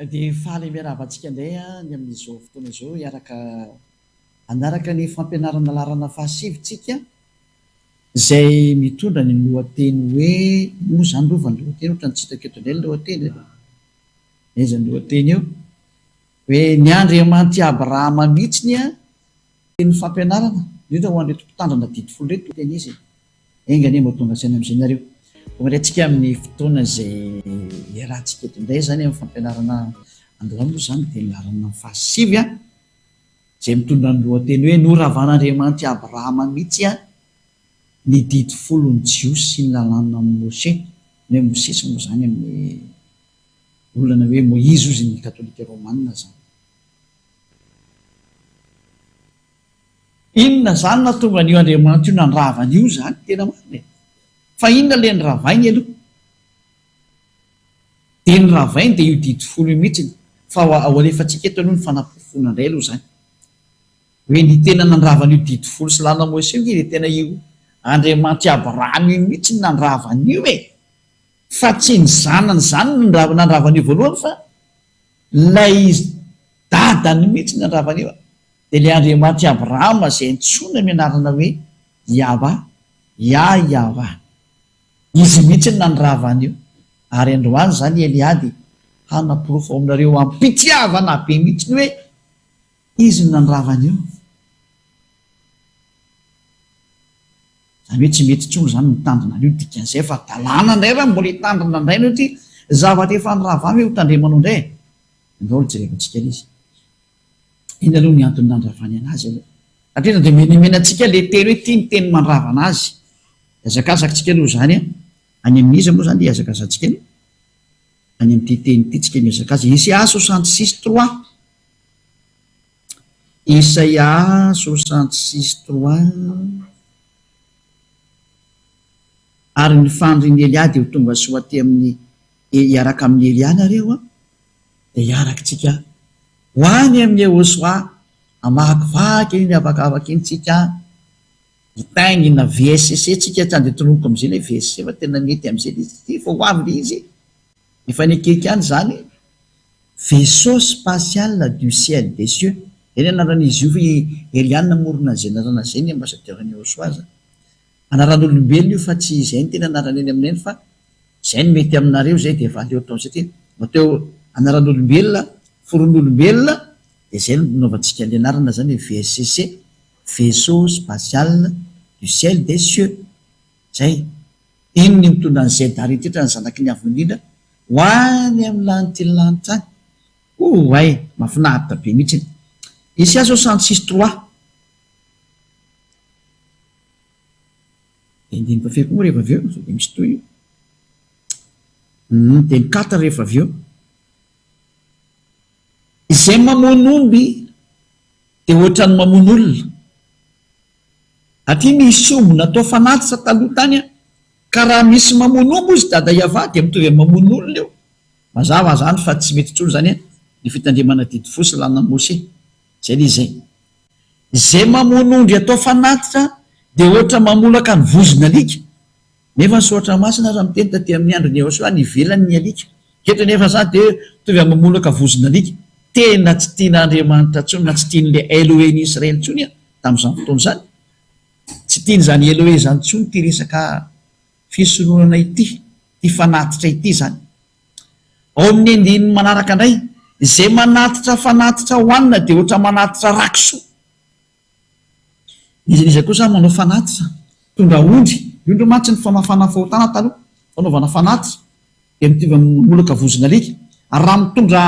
Dia faly miarahaba antsika indray ny amin'izao fotoana izao hiaraka hanaraka ny fampianarana laharana fahasivy tsika izay mitondra ny lohateny hoe moa izany rova ny lohateny ohatran'ny tsy hitako eto indray ny lohateny e. Aiza ny lohateny eo? Hoe ny Andriamanitr'i Abrahama mihitsy ny Teny fampianarana, indrindra ho an'ireto mpitandrina didy folo ireto, teny izy e. Enga anie mba ho tonga saina amin'izay nareo. Vao indray tsika amin'ny fotoana izay iarahantsika eto indray izany amin'ny fampianarana androany moa izany dia ny laharana fahasivy an, izay mitondra ny lohateny hoe Noravan'Andriamanitr'i Abrahama mihitsy an ny didy folon'ny Jiosy sy ny lalànan'i Moshe, ny hoe Mosesy moa izany amin'ny olana hoe Moizy hozy ny katolika romana izany. Inona izany nahatonga an'io Andriamanitra io nandrava an'io izany? Tena marina e! Fa inona ilay noravainy aloha? Dia ny ravainy dia io didy folo io mihitsiny. Fa ho alefantsika eto aloha ny fanaporofoana indray aloha izany. Hoe ny tena nandrava an'io didy folo sy lalana Moisés io nge dia tena io Andriamanitr'i Abrahama io mihitsy no nandrava an'io e! Fa tsy ny zanany izany no nandrava an'io voalohany fa ilay dadany mihitsy nandrava an'io. Dia ilay Andriamanitr'i Abrahama izay antsoina amin'ny anarana hoe Yahwah, Yah Yahwah. Izy mihitsy no nandrava an'io. Ary androany izany i Elia dia hanaporofo ao aminareo am-pitiavana be mihitsy ny hoe izy no nandrava an'io. Izany hoe tsy mety intsony izany mitandrina an'io, dikan'izay fa hadalana indray raha mbola hitandrina indray anao ity zavatra efa noravana hoe hotandremanao indray e! Andao aloha jerevantsika ilay izy. Inona aloha ny antony nandravany anazy aloha? Hatreto dia menemena antsika ilay teny hoe ity ny teny mandrava anazy. Ihazakazaka tsika aloha izany an! Any amin'iza moa izany ilay ihazakazantsika aloha? Any amin'ity teny ity tsika mihazakaza. Isaia 66 trois. Isaia 66 trois. Ary ny fandrin'i Elia dia ho tonga soa aty amin'ny hiaraka amin'i Elia nareo an! Dia hiaraka tsika ho any amin'i Yehosua hamakivaky iny habakabaka iny tsika hitaingina VSCC tsika tsy andeha tononiko amin'izay ilay VSC fa tena mety amin'izay ilay izy ity fa ho avy ilay izy efa nekeko ihany izany Vaisseau spatial du ciel des cieux izay ny anaran'izy io fa i Eliane namorona an'izay anarana izay ny ambassadeur an'i Yehosua zany Anaran'olombelona io fa tsy izay no tena anarany eny aminay fa izay no mety aminareo izay dia efa aleo atao satria matoa anaran'olombelona, foron'olombelona dia izay no nanaovantsika an'ilay anarana izany hoe VSCC, Vaisseau Spatial du Ciel des Cieux. Izay. Iny ny mitondra an'i Zedar hitritra ny zanaky ny Avo Indrindra ho any amin'ny lanitry ny lanitra any. Oay! Mahafinaritra be mihitsy. Isaia 66 trois. Dia andininy fahafiry koa moa rehefa avy eo? Sao dia misy tohiny io. Hum, dia ny quatre rehefa avy eo. Izay mamono omby dia ohatran'ny mamono olona. Aty nisy omby natao fanatitra taloha tany an, ka raha misy mamono omby hozy dada Yavah dia mitovy amin'ny mamono olona io. Mazava izany fa tsy mety intsony izany ny fitandremana didy fo sy lalàn'i Moshe. Izay ilay izy izay. Izay mamono ondry atao fanatitra dia ohatra mamolaka ny vozon'alika. Nefa ny Soratra Masina aza miteny taty amin'ny andron'i Yehosua any ivelany ny alika. Eto nefa izany dia mitovy amin'ny mamolaka vozon'alika. Tena tsy tian'Andriamanitra intsony na tsy tian'ilay Elohen'i Israely intsony an, tamin'izany fotoana izany. Tsy tian'izany Elohe izany intsony ity resaka fisoronana ity, ity fanatitra ity izany. Ao amin'ny andininy manaraka indray, izay manatitra fanatitra hohanina dia ohatra manatitra ra-kisoa. N'iza n'iza kosa manao fanatitra, mitondra ondry, ny ondry mantsy ny famafana fahotana taloha, fanaovana fanatitra, dia mitovy amin'ny mamolaka vozon'alika. Ary raha mitondra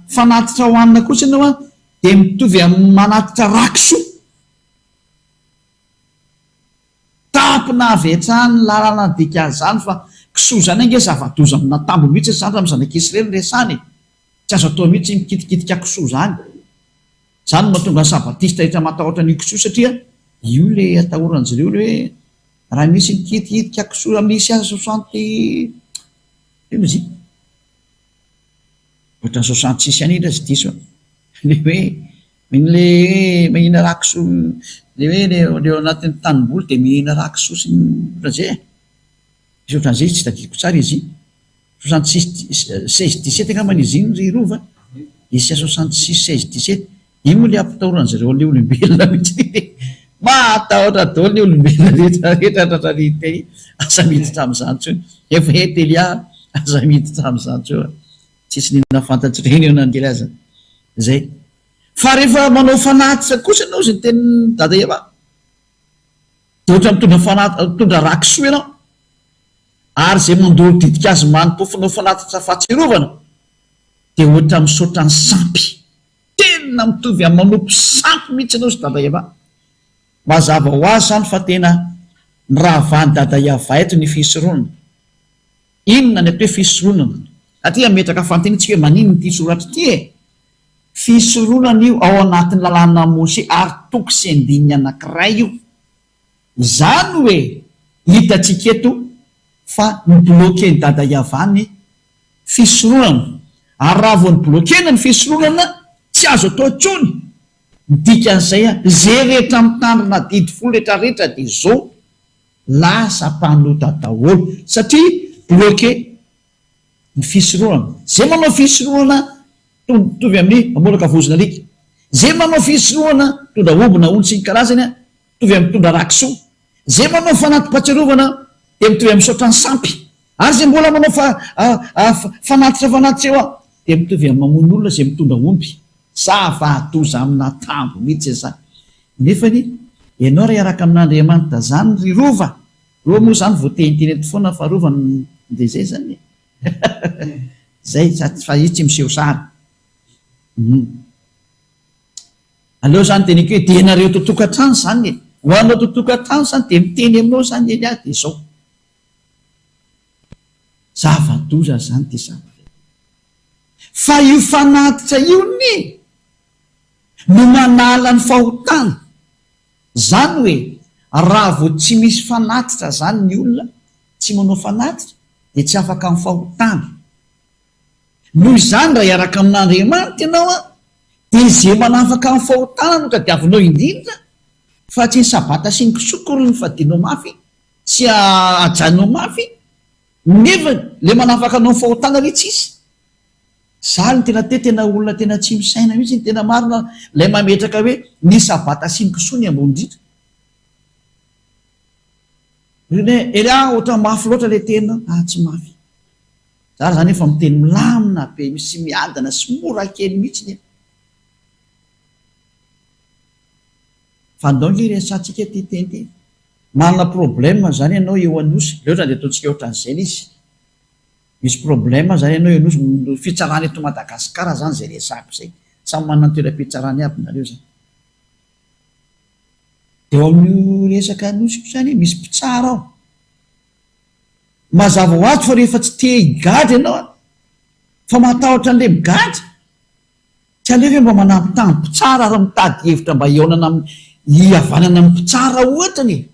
fanatitra hohanina kosa ianao dia mitovy amin'ny manatitra ra-kisoa. Tampina avy hatrany ny lalana ny dikan'izany fa kisoa izany ange zava-doza amin'atambo mihitsy izany raha amin'ny zanak'Israely no resahana e! Tsy azo atao mihitsy mikitikitika kisoa izany. Izany no mahatonga ny sabatista rehetra matahotra an'io kisoa satria io ilay atahoran-dry zareo ilay hoe raha misy mikitikitika kisoa misy aza soixante ino izy iny? Ohatran'ny 66 ihany iny raha tsy diso aho. Ilay hoe Ilay hoe mahina ra kisoa, ilay hoe ilay ao anatin'ny tanimboly dia mihina ra kisoa sy ny ohatran'izay e. Misy ohatran'izay izy, tsy tadidiko tsara izy iny. 66, 16, 17 angambany izy iny ry Rova. Isaia 66, 16, 17, iny moa ilay ampitahoran-dry zareo an'ilay olombelona mihitsy iny e! Mahatahotra daholo ny olombelona rehetra rehetra tratran'iny teny iny, aza miditra amin'izany intsony. Efa ety Elia, aza miditra amin'izany intsony fa tsisy n'inona fantatr'ireny eo na ny kely aza. Izay. Fa rehefa manao fanatitra kosa ianao, izay tenin'i Dada Eva, dia ohatra mitondra fanatitra, mitondra rà kisoa ianao, ary izay mandoro ditin-kazo manim-pofona ho fanatitra fahatsiarovana, dia ohatra misaotra ny sampy. Tena mitovy amin'ny manompo sampy mihitsy ianao ry Dada Eva. Mazava ho azy izany fa tena nirahavahan'i Dada Eva eto ny fisoronana. Inona ny atao hoe fisoronana? Aty hametraka fanontaniana tsika hoe maninona ity soratra ity e? Fisoronana io ao anatin'ny lalàna Mose ary toko sy andininy anankiray io. Izany hoe hitantsika eto fa ni-bloquer-n'i Dada Yavah ny fisoronana. Ary raha vao ni-bloquer-na ny fisoronana, tsy azo atao intsony. Ny dikan'izay, izay rehetra mitandrina didy folo rehetrarehetra dia izao lasa mpanota daholo. Satria bloquer ny fisoronana. Izay manao fisoronana mitovy amin'ny mamoraka vozon'alika. Izay manao fisoronana mitondra omby na ondry sy ny karazany mitovy amin'ny mitondra rà kisoa. Izay manao fanati-pahatsiarovana dia mitovy amin'ny misaotra ny sampy. Ary izay mbola manao fanatitra fanatitra eo dia mitovy amin'ny mamono olona izay mitondra omby. Zava-doza amin'atambo mihitsy izany. Nefany ianao raha hiaraka amin'Andriamanitra izany ry Rova, Rova moa izany voateniteny eto foana fa Rova no dia izay izany e. Izay fa izy tsy miseho sary. Aleo izany teneniko hoe dia nareo eto tokantrano izany e. Ho anao eto tokantrano izany dia miteny aminao izany Elia dia izao. Zava-doza izany ity zavatra ity. Fa io fanatitra io anie no manala ny fahotana. Izany hoe raha vao tsy misy fanatitra izany ny olona tsy manao fanatitra dia tsy afaka amin'ny fahotana. Noho izany raha hiaraka amin'Andriamanitra ianao an, dia izay manafaka amin'ny fahotana no tadiavinao indrindra fa tsy ny sabata sy ny kisoa akory no fadianao mafy sy hajainao mafy nefa ilay manafaka anao amin'ny fahotana anie tsisy. Za no tena te tena olona tena tsy misaina mihitsy ny tena marina ilay mametraka hoe ny sabata sy ny kisoa ny ambony indrindra. Rene, Elia ohatran'ny mafy loatra ilay teninao. Ah tsy mafy. Za ary zany efa miteny milamina be sy miadana sy mora kely mihitsy e. Fa andao ange resahantsika ity teny ity. Manana problème zany ianao eo Anosy, aleo zany dia ataontsika ohatran'izay ilay izy. Misy problème zany ianao eo Anosy, fitsarana eto Madagascar zany izay resahako izay. Samy manana ny toeram-pitsarany aby nareo zany. Dia ao amin'io resaka Anosy io zany misy mpitsara ao. Mazava ho azy fa rehefa tsy te higadra ianao an, fa matahotra an'ilay migadra, tsy aleo ve mba manambitamby mpitsara ary mitady hevitra mba hihaonana amin'ny, hihavanana amin'ny mpitsara ohatrany e!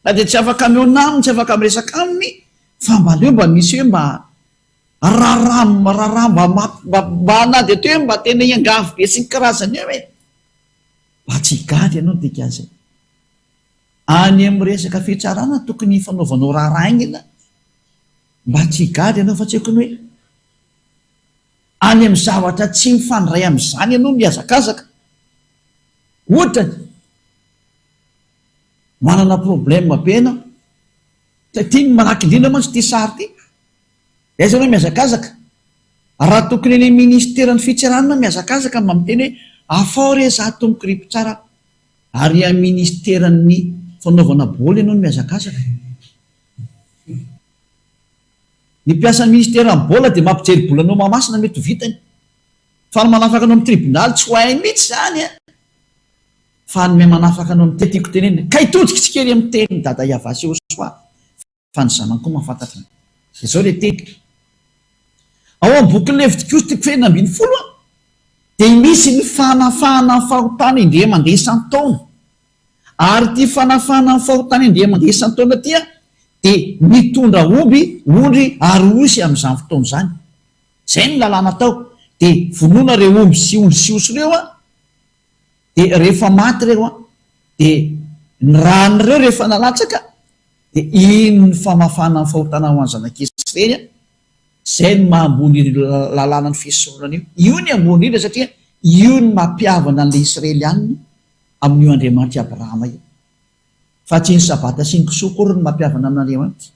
Na dia tsy afaka mihaona aminy, tsy afaka miresaka aminy, fa mba aleo mba misy hoe mba raharaha, raharaha mba mba mba na dia atao hoe mba tena hiangavy be sy ny karazany eo e! Mba tsy higadra ianao ny dikan'izay. Any amin'ny resaka fitsarana tokony hifanaovanao raharaha haingana mba tsy higadra ianao fa tsy haiko ny hoe any amin'ny zavatra tsy mifandray amin'izany ianao mihazakazaka. Ohatra, manana problème be ianao. Ity ny maraky indrindra mantsy ity sary ity. Aiza ianao mihazakazaka? Raha tokony any amin'ny ministeran'ny fitsarana ianao mihazakazaka mba miteny hoe afaho re za tompoko ry mpitsara Ary any ministeran'ny fanaovana baolina ianao no mihazakazaka. Ny mpiasan'ny ministeran'ny baolina dia mampijery bola anao Mahamasina mety ho vitany. Fa ny manafaka anao amin'ny tribonaly tsy ho hainy mihitsy izany an! Fa ny manafaka anao amin'ny tiako tenenina. Ka hitodika isika ery amin'ny tenin'i Dada Yavah sy Yehosua. Fa ny zanany koa mahafantatra an. Izao ilay teny. Ao amin'ny bokin'ny Levitikosy toko fahenina 16 dia misy ny fanafahana ny fahotana indray mandeha isan-taona. Ary ity fanafahana ny fahotana indray mandeha isan-taona ity dia mitondra omby, ondry ary osy amin'izany fotoana izany. Izay no lalàna atao. Dia vonoina ireo omby sy ondry sy osy ireo dia rehefa maty ireo dia ny ràn'ireo rehefa nalatsaka Dia iny ny famafana ny fahotana ho an'ny zanak'Israely. Izay no maha ambony io lalànan'ny fisoronana io. Io ny ambony indrindra satria io no mampihavana an'ilay Israelianina amin'io Andriamanitr'i Abrahama io. Fa tsy ny Sabata sy ny kisoa akory no mampihavana amin'Andriamanitra.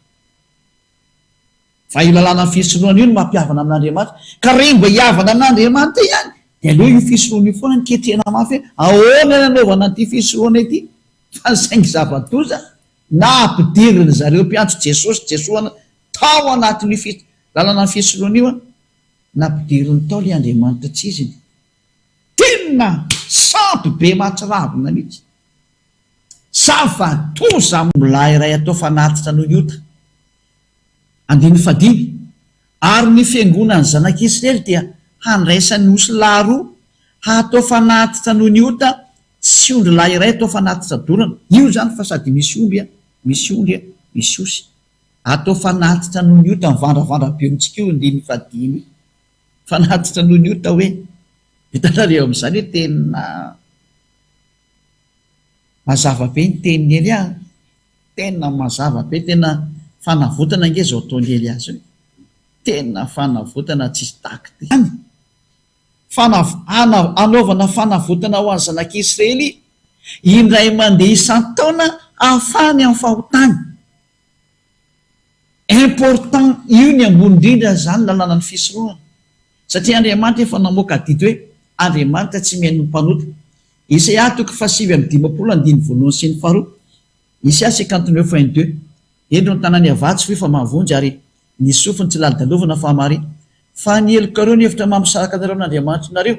Fa io lalànan'ny fisoronana io no mampihavana amin'Andriamanitra. Ka raha mba hihavana amin'Andriamanitra ihany, dia aleo io fisoronana io foana no ketrehina mafy hoe ahoana ny hanaovana an'ity fisoronana ity. Fa saingy zava-doza, nampidirin'ny zareo mpiantso Jesosy Jesoa tao anatin'io fi, lalànan'ny fisoronana io, nampidiriny tao ilay Andriamanitra tsy iziny. Tena sampy be mahatsiravina mihitsy. Zava-doza amin'ilay iray atao fanatitra noho ny ota. Andininy fahadimy, Ary ny fiangonan'ny zanak'Israely dia handraisany osilahy roa hatao fanatitra noho ny ota sy ondrilahy iray atao fanatitra dorana. Io izany fa sady misy omby, misy ondry, misy osy. Atao fanatitra noho ny ota, mivandravandra be amintsika io andininy fahadimy io. Fanatitra noho ny ota hoe, hitanareo amin'izany hoe tena mazava be ny tenin'i Elia an! Tena mazava be, tena fanavotana ange izao ataon'i Elia izao e! Tena fanavotana tsisy tahaka ity. Any fanav ana anaovana fanavotana ho an'ny zanak'Israely indray mandeha isan-taona hahafahany amin'ny fahotany. Important io ny ambony indrindra izany lalànan'ny fisorohana. Satria Andriamanitra efa namoaka adidy hoe Andriamanitra tsy mihaino ny mpanota. Isaia toko faha-59 andininy voalohany sy ny faharoa, Isaia 59 un deux, Endro ny tanany havia tsy fohy fa mahavonjy ary ny sofiny tsy lalodalovana fa hamare. Fa ny helokareo no hevitra mampisaraka anareo amin'Andriamanitrinareo,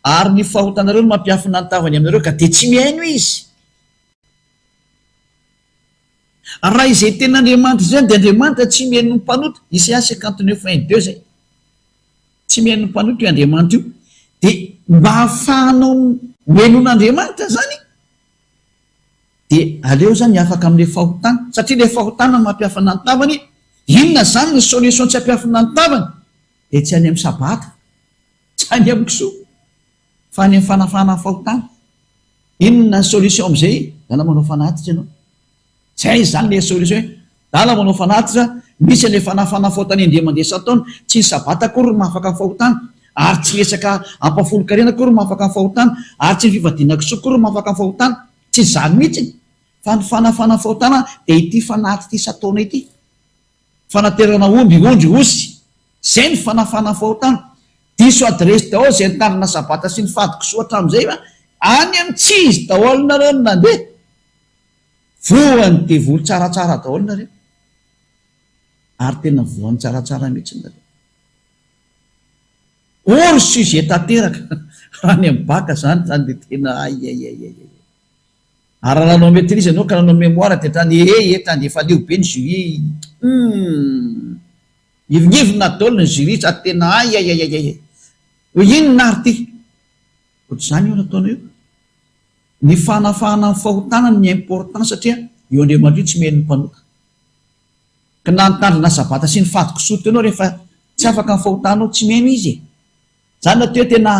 ary ny fahotanareo no mampiafina ny tavany aminareo ka dia tsy mihaino Izy. Raha izay tenin'Andriamanitra izay dia Andriamanitra tsy mihaino ny mpanota, Isaia 59 un deux izay. Tsy mihaino ny mpanota io Andriamanitra io. Dia mba hahafahanao mihaino an'Andriamanitra izany dia aleo izany afaka amin'ilay fahotana. Satria ilay fahotana no mampiafina ny tavany. Inona izany ny solution tsy hampiafina ny tavany? Dia tsy any amin'ny sabata, tsy any amin'ny kisoa, fa any amin'ny fanafahana ny fahotana. Inona ny solution amin'izay? Dala manao fanatitra ianao. Zay izany le solution hoe dala manao fanatitra, misy an'le fanafana fahotana indray mandeha isan-taona, tsy ny sabata akory no mahafaka ny fahotana, ary tsy resaka ampahafolon-karena akory no mahafaka ny fahotana, ary tsy ny fivadiana kisoa akory no mahafaka ny fahotana, tsy izany mihitsy fa ny fanafana fahotana dia ity fanatitra isan-taona ity. Fanaterana omby, ondry, osy, zay ny fanafana fahotana. Diso adiresy daholo zay nitandrina sabata sy nifady kisoa hatramin'izay fa any amin'ny tsy izy daholo nareo no nandeha. Voan'ny devoly tsaratsara daholo nareo. Ary tena voan'ny tsaratsara mihitsy nareo. Hors sujet tanteraka. Raha any amin'ny bac zany zany dia tena aiaiaiaiai. Ary raha nanao maitrise ianao ka nanao mémoire dia hatrany ee hatrany dia efa leo be ny jury. Humm. Hivingivina daholo ny jury sady tena aiaiaiaiai. Hoe inona ary ity? Ohatr'izany io nataonao io. Ny fanafahana ny fahotana ny important satria io Andriamanitra io tsy mihaino ny mpanota. Ka na nitandrina sabata sy nifady kisoa teo ianao rehefa tsy afaka ny fahotanao tsy mihaino Izy e. Zany no atao hoe tena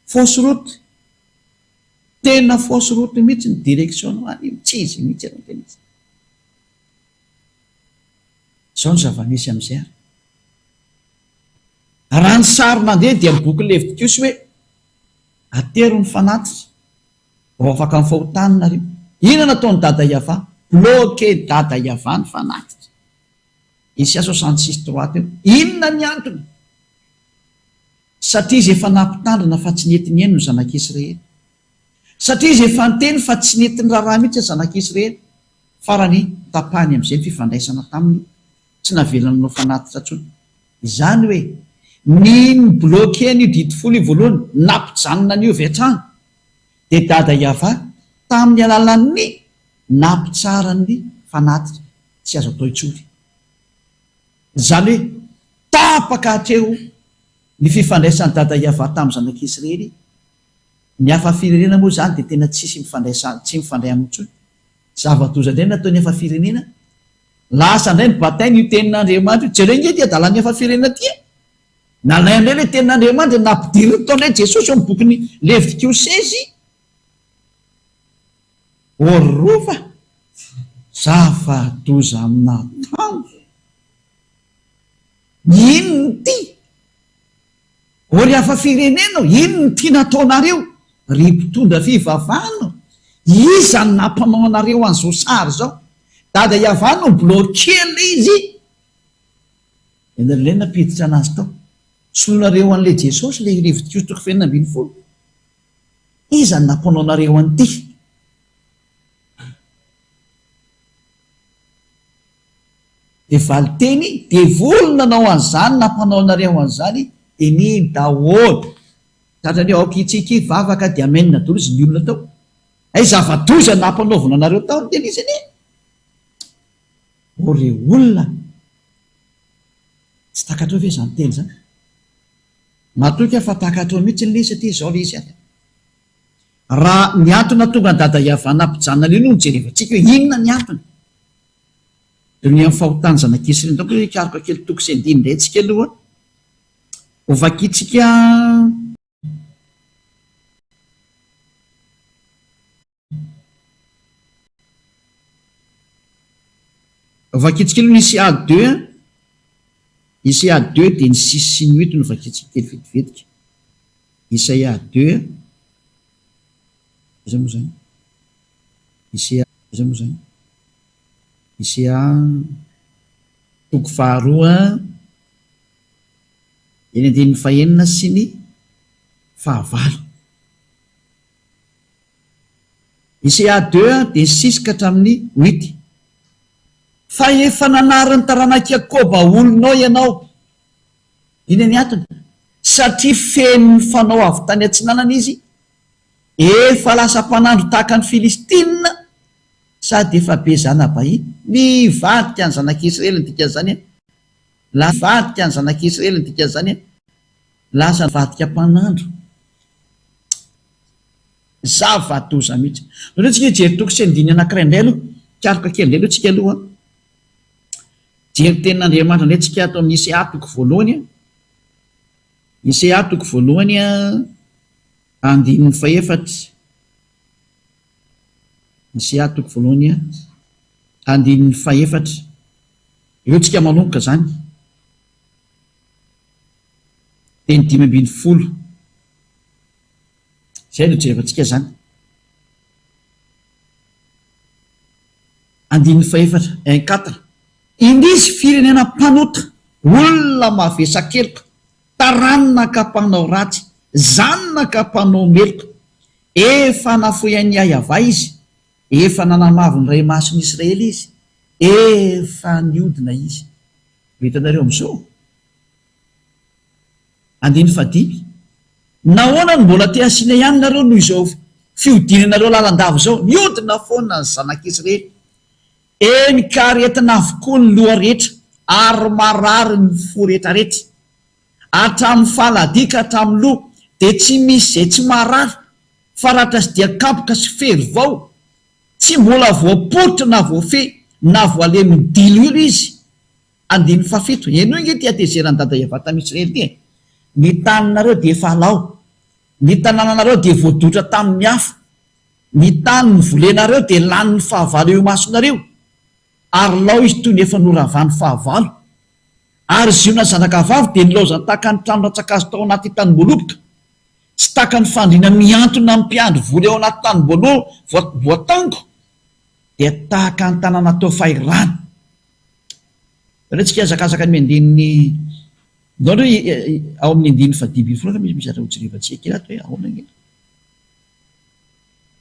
fausse route. Tena fausse route mihitsy ny direction nao any, tsy izy mihitsy ianao tena izy. Izao ny zava-misy amin'izay ary. Raha ny sary nandeha dia ny boky Levitikosy hoe Atero ny fanatitra vao afaka ny fahotany nareo. Inona nataon'i Dada Yavah? Bloquer Dada Yavah ny fanatitra. Isaia 66 trois teo. Inona ny antony? Satria izy efa nampitandrina fa tsy nety nihaino ny zanak'Israely. Satria izy efa niteny fa tsy nety niraharaha mihitsy ny zanak'Israely. Farany, tapahiny amin'izay ny fifandraisana taminy, tsy navelany nanao fanatitra intsony. Izany hoe, ny ni-bloquer an'io didy folo io voalohany, nampijanona an'io avy hatrany, dia Dada Yavah, tamin'ny alalan'ny nampitsarany fanatitra tsy azo atao intsony. Izany hoe, tapaka hatreo ny fifandraisan'i Dada Yavah tamin'ny zanak'Israely, ny hafa firenena moa izany dia tena tsisy mifandraisa, tsy mifandray aminy intsony. Zava-doza indray ny nataon'ny hafa firenena. Lasa indray ny batainy io tenin'Andriamanitra io. Jereo ange ity adalan'ny hafa firenena ity e! Nalainy indray ilay tenin'Andriamanitra, nampidiriny tao indray Jesosy ao amin'ny bokin'ny Levitikosy. Orova! Zava-doza aminà tany. Inona ity? Ô ry hafa firenena ô, inona ity nataonareo? Ry mpitondra fivavahana ô, iza no nampanao anareo an'izao sary izao? Dada Yavah no bloquer ilay izy. Ianareo indray no nampiditra anazy tao. Solonareo an'ilay Jesosy ilay Levitikosy toko fahenina 16. Iza no nampanao anareo an'ity? Dia valinteny, devoly nanao an'izany, nampanao anareo an'izany, dia nino daholo. Tratran'ny hoe aoka itsika hivavaka dia amen daholo izy ny olona tao. Hay zava-doza nampanaovina anareo tao ny tena izy anie. O re olona, tsy takatrao ve izany teny izany? Matoky aho fa takatrao mihitsy ilay izy satria izao ilay izy ary. Raha ny antony nahatonga an'i Dada Yavana hampijanona an'io no nojerevantsika hoe inona ny antony. Dia ny amin'ny fahotan'ny zanak'Israely. Ndao koa hikaroka kely toko sy andininy indray tsika aloha. Ho vakintsika Ho vakintsika aloha ny ICA deux an. ICA deux dia ny six sy ny huit no vakintsika kely vetivetika. ICA deux an. Aiza moa izany? ICA aiza moa izany? ICA toko faharoa eny andininy fahenina sy ny fahavalo. ICA deux dia six ka hatramin'ny huit. Fa efa nanary ny taranak'i Jakoba olonao ianao. Inona ny antony? Satria feno ny fanao avy tany atsinanana izy, efa lasa mpanandro tahaka ny Filistina, sady efa be zana-bahiny. Nivadika ny zanak'Israely ny dikan'izany an! Nivadika ny zanak'Israely ny dikan'izany an! Lasa nivadika mpanandro. Zava-doza mihitsy. Aleo tsika hijery toko sy andininy anankiray indray aloha. Hikaroka kely indray aloha tsika aloha. Hijery tenin'Andriamanitra indray tsika ato amin'ny ICA toko voalohany. ICA toko voalohany andininy fahefatra. ICA toko voalohany andininy fahefatra. Eo tsika manomboka izany. Teny 15. Izay no jerevantsika izany. Andininy fahefatra, un quatre. Indrisy firenena mpanota, olona mavesa-keloka, taranaka mpanao ratsy, zanaka mpanao meloka. Efa nafoy an'i Yavah izy, efa nanamavo ny Ray Masin'i Israely izy, efa niodina izy. Ho hitanareo amin'izao. Andininy fahadimy, Nahoana no mbola te hasiana ihany nareo noho izao fihodinanareo lalandava izao? Mihodina foana ny zanak'Israely. Eny ka aretina avokoa ny loha rehetra ary marary ny fo rehetrarehetra. Hatramin'ny faladia ka hatramin'ny loha dia tsy misy izay tsy marary fa ratra sy dian-kapoka sy fery vao. Tsy mbola voaporitra na voafehy na voalemin'ny diloilo izy. Andininy fahafito, Henoy ange ity hatezeran'i Dada Yavah tamin'i Israely ity e! Ny taninareo dia efa lao, ny tanànanareo dia voadotra tamin'ny afo, ny tany novolenareo dia lanin'ny fahavalo eo imasonareo, ary lao izy toy ny efa noravan'ny fahavalo. Ary Ziona zanakavavy dia nilaozany tahaka ny trano rantsankazo tao anaty tanimboaloboka, sy tahaka ny fandriana mihantona amin'ny mpiandry voly ao anaty tanimboaloboka, dia tahaka ny tanàna tao fahirano. Aleo tsika hihazakazaka ny andininy Ndao ndray ao amin'ny andininy fahadimy ambin'ny folo angamba misy zavatra hojerevantsika kely ato hoe ahoana ange.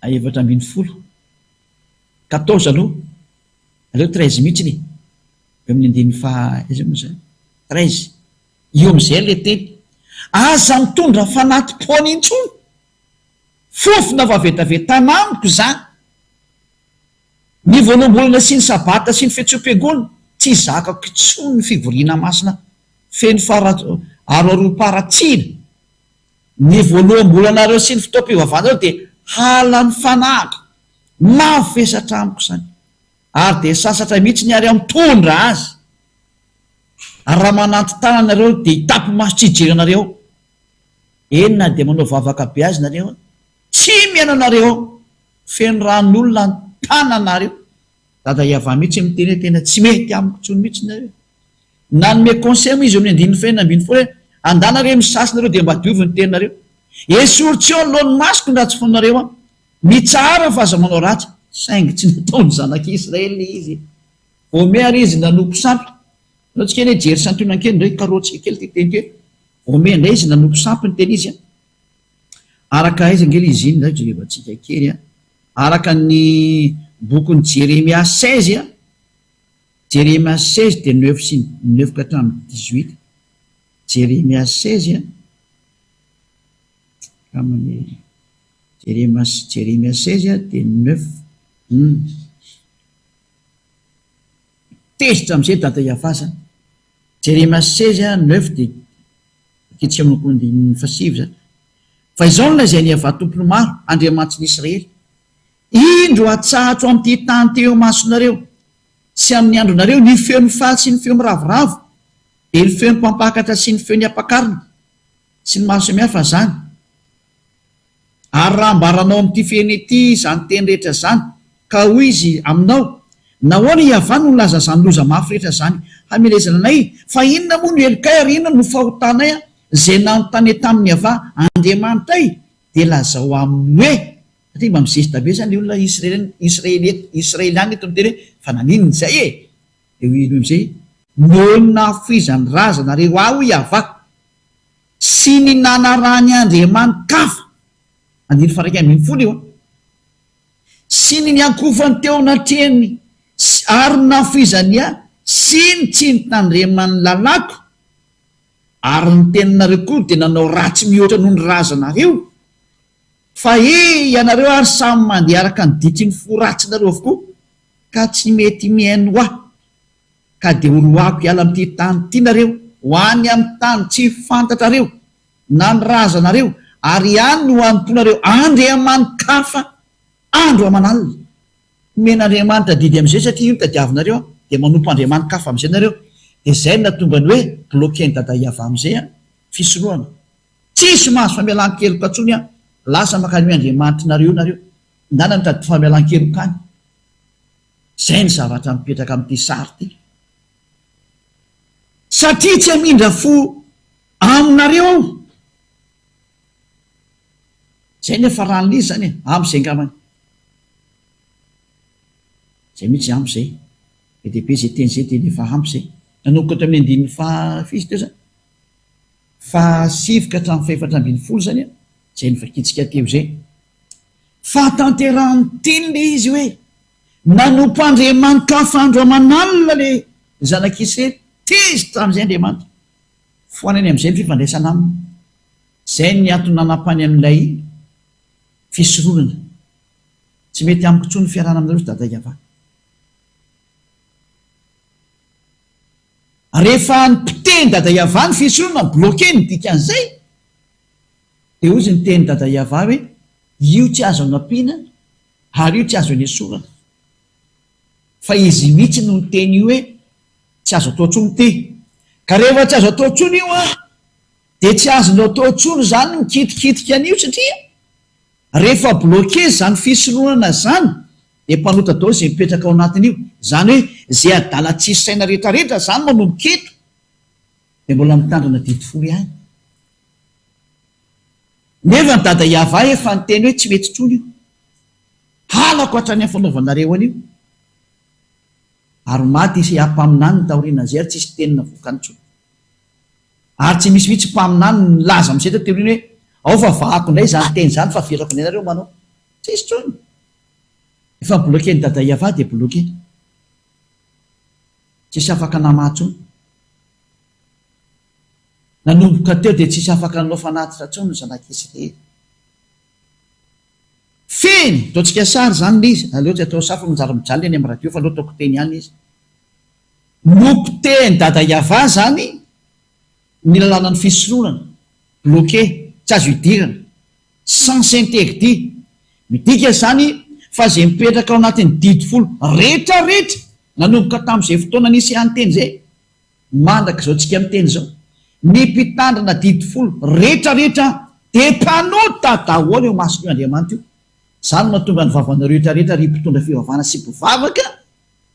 14. Quatorze aloha. Aleo treize mihitsy e. Eo amin'ny andininy faha aiza moa izany? Treize. Io amin'izay ilay teny. Aza mitondra fanati-poana intsony. Fofona vavetaveta amiko izany. Ny voaloham-bolana sy ny Sabata sy ny fiantsoam-piangonana, tsy zakako intsony ny fivoriana masina feno aroaroam-paharatsiana. Ny voaloham-bolanareo sy ny fotoam-pivavahanareo dia halan'ny fanahiko. Mavesatra amiko izany. Ary dia sasatra mihitsy ny ary aho mitondra azy. Ary raha manantin-tanana nareo dia hitapi-maso tsy hijery anareo aho. Eny na dia manao vavaka be azy nareo, tsy mihaino anareo aho. Feno ran'olona ny tananareo. Dada Yavah mihitsy miteny hoe tena tsy mety amiko intsony mihitsy nareo. Nanome conseil moa izy eo amin'ny andininy fahenina 16 hoe, Andana re misasa nareo dia mba diovy ny tenanareo. Esory tsy eo anoloan'ny masoko ny ratsy fonareo an. Mitsahara fa aza manao ratsy. Saingy tsy nataon'ny zanak'Israely ilay izy. Voame ary izy nanompo sampy. Anao tsika anie hijery santionany kely indray karohantsika kely ity teny ity hoe voame indray izy nanompo sampy ny teny izy an. Araka aiza ange ilay izy iny indray jerevantsika kely an. Araka ny bokin'i Jeremia 16 an. Jeremia 16 dia neuf sy neuf ka hatramin'ny 18. Jeremia 16 an. Amin'ny Jeremia Jeremia 16 dia neuf. Hum. Tezitra amin'izay Dada Iavaza. Jeremia 16 neuf dia akitsika amin'ny andininy fahasivy izany. Fa izao no lazain'i Iavah Tompon'ny maro, Andriamanitry ny Israely, Indro hatsahatro amin'ity tany ity eo imasonareo sy amin'ny andronareo ny feo mifaly sy ny feo miravoravo, dia ny feon'ny mpampakatra sy ny feon'ny ampakarina, sy ny maro samihafa izany. Ary raha ambaranao amin'ity fehiny ity izany teny rehetra izany, ka hoy izy aminao, Nahoana i Yavah no nilaza izany loza mafy rehetra izany hamelezana anay? Fa inona moa no helokay ary inona no fahotanay izay nanontania tamin'i Yavah Andriamanitray? Dia lazao aminy hoe, satria mba mizesta be izany ilay olona Israeliana, Israeliana eto miteny hoe, fa naninona izay e? Dia hoy izy amin'izay, Noho ny nahafoizan'ny razanareo ahy, hoy Yavah. Sy ny nanarahany andriamani-kafa, andininy faha 11 io an, sy ny niankofany teo anatrehany ary ny nahafoizany ahy sy ny tsy nitandremany ny lalàko, ary ny teninareo koa dia nanao ratsy mihoatra noho ny razanareo, fa he ianareo ary samy mandeha araka ny ditry ny fo ratsinareo avokoa, ka tsy mety mihaino ahy. Ka dia horoahako hiala amin'ity tany ity nareo, ho any amin'ny tany tsy fantatrareo, na ny razanareo, ary any no hanompoanareo andriamani-kafa andro aman'alina. Omen'Andriamanitra didy amin'izay satria io no tadiavinareo an, dia manompo andriamani-kafa amin'izay nareo. Dia izay no nahatonga ny hoe bloquer-n'i Dada Iavah amin'izay an, fisorohana. Tsisy mahazo famelan-keloka intsony an, lasa mankany io andriamanitrinareo io nareo, ndana mitady famelan-keloka any. Izay ny zavatra mipetraka amin'ity sary ity. Satria tsy hamindra fo aminareo aho. Izay ny hafaran'ilay izy izany e, ampy izay angambany. Izay mihitsy ampy izay. Be dia be izay teny izay dia efa ampy izay. Nanomboka teo amin'ny andininy faha firy teo izany? Fahasivy ka hatramin'ny fahefatra 14 izany an, izay novakintsika teo izay. Fahatanterahan'ny teny ilay izy hoe, Nanompo andriamani-kafa andro aman'alina ilay zanak'Israely. Tezitra tamin'izay Andriamanitra. Foanany amin'izay ny fifandraisana aminy. Izay ny antony nanampany an'ilay fisoronana. Tsy mety amiko intsony ny fiarahana aminareo ry Dada Yavah. Rehefa nipitehin'i Dada Yavah ny fisoronana, bloqué ny dikan'izay, dia hozy ny tenin'i Dada Yavah hoe, Io tsy azo anampiana ary io tsy azo anesorana. Fa izy mihitsy no niteny io hoe tsy azo atao intsony ity. Ka rehefa tsy azo atao intsony io an, dia tsy azonao atao intsony izany ny mikitikitika an'io satria rehefa bloqué izany fisoronana izany dia mpanota daholo izay mipetraka ao anatin'io. Izany hoe izay adala tsisy saina rehetrarehetra izany manomboka eto dia mbola mitandrina didy folo ihany. Nefa ny dada Yavah efa niteny hoe tsy mety intsony io. Halako hatrany amin'ny fanaovanareo an'io. Ary maty Isaia mpaminaniny taorianan'izay ary tsisy teny navoakany intsony. Ary tsy misy mihitsy mpaminany nilaza amin'izay taty aoriana hoe ao fa vahako indray izany teny izany fa averako indray nareo manao. Tsisy intsony. Efa bloquer-n'i dada Yavah dia bloquer. Tsisy afaka namaha intsony. Nanomboka teo dia tsisy afaka nanao fanatitra intsony ny zanak'Israely. Fehiny! Ataontsika sary izany ilay izy, aleo tsy atao sary fa manjary mijaly any amin'ny radio fa aleo ataoko teny ihany izy. Nopotehin'i Dada Yavah izany ny lalànan'ny fisoronana, bloqué, tsy azo idirana, sens interdit. Midika izany fa izay mipetraka ao anatin'ny didy folo rehetra rehetra nanomboka tamin'izay fotoana nisehan'ny teny izay, Mandrak'izao tsika miteny izao, ny mpitandrina didy folo rehetra rehetra dia mpanota daholo eo imason'io Andriamanitra io. Izany no mahatonga ny vavanareo rehetra rehetra ry mpitondra fivavahana sy mpivavaka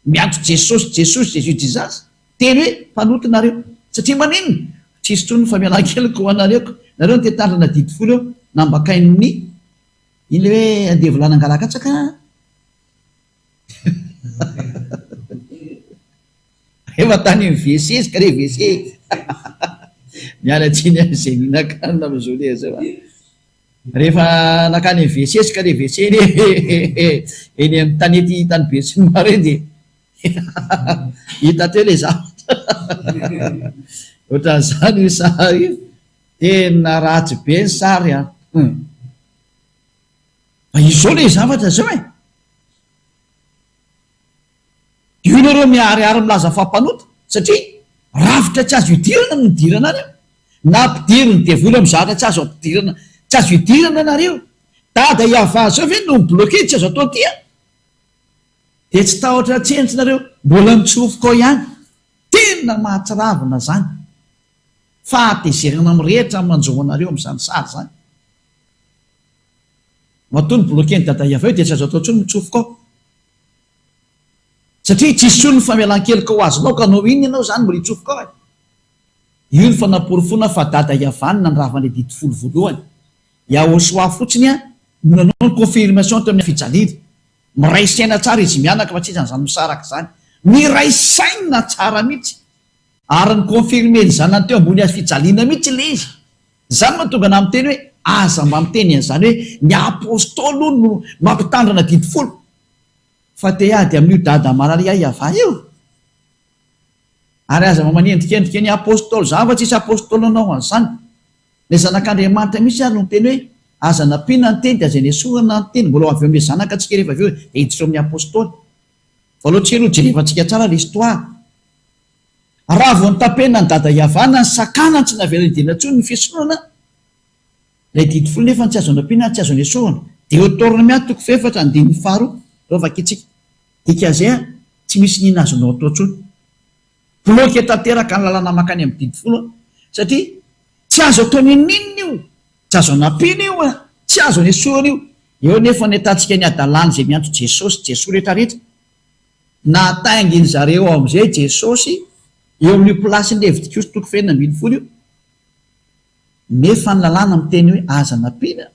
miantso Jesosy Jesosy Jesus Jesus. Teny hoe mpanota nareo. Satria maninona? Tsisy intsony ny famelan-keloka ho anareo ka. Nareo no te hitandrina didy folo eo, nambakain'ny iny le hoe andevo lahy nangalakatsaka a! Efa tany amin'ny WC izy ka re WC e! Miala tsiny amin'izay mihinan-kanina amin'izao le izao a! Rehefa nankany amin'ny WC izy ka le WC eny eny amin'ny tanety tany Besinimaro eny dia hita teo ilay zavatra. Ohatran'izany io sary io. Tena ratsy be ny sary an! Fa izao ilay zavatra izao e! Io nareo miharihary milaza fa mpanota satria rafitra tsy azo idirana no nidirana any na ampidirin'ny devoly amin'ny zavatra tsy azo ampidirana tsy azo idirana nareo. Dada hiavaha zao ve no mi-bloquer tsy azo atao ty a? Dia tsy tahotra tsentsy nareo mbola mitsofoka ao ihany. Tena mahatsiravina zany. Fahatezerana mirehitra ny manjo anareo amin'izany sary zany. Matoa ni-bloquer-n'i Dada Yaveh dia tsy azo atao intsony mitsofoka ao. Satria tsisy intsony ny famelan-keloka ho azonao ka hanao inona ianao izany mbola hitsofoka ao e? Io ny fanaporofoana fa Dada Yavah no nandrava ny adidy folo voalohany. Yahoshuah fotsiny no nanao ny confirmation teo amin'ny fijaliana. Miray saina tsara izy mianaka fa tsisy an'izany misaraka izany. Miray saina tsara mihitsy. Ary ni-confirmer ny zanany teo ambony hazo fijaliana mihitsy ilay izy. Izany no mahatonga anah miteny hoe aza mba miteny an'izany hoe ny apostoly hono no mampitandrina didy folo. Fa te hiady amin'io dada malala Yavah io. Ary aza mba manendrikendrika ny apostoly izany fa tsisy apostoly nanao an'izany. Ilay zanak'Andriamanitra mihitsy ary no niteny hoe aza nampiana ny teny dia aza nesorana ny teny. Mbola ho avy eo amin'ilay zanaka antsika rehefa avy eo dia hiditra eo amin'ny apostoly. Fa aleo tsika aloha jerevantsika tsara ilay histoire. Raha vao notapena an'i Dada hihavana ny sakana tsy navela hidirana intsony ny fisoronana, ilay didy folo nefa tsy azo anampiana tsy azo anesorana. Deotornomia toko fahefatra andininy faharoa, ireo vakintsika. Dikan'izay an, tsy misy n'inona azonao atao intsony. Bloqué tanteraka ny lalana mankany amin'ny didy folo an, satria tsy azo atao n'inon'inona io, tsy azo anampiana io an, tsy azo anesorana io. Eo nefa ny ahitantsika ny hadalana izay miantso Jesosy, Jesoa rehetrarehetra. Nataingin zareo ao amizay Jesosy eo amin'io place ny Levitikosy toko faha 16 io, nefa ny lalàna miteny hoe aza nampiana,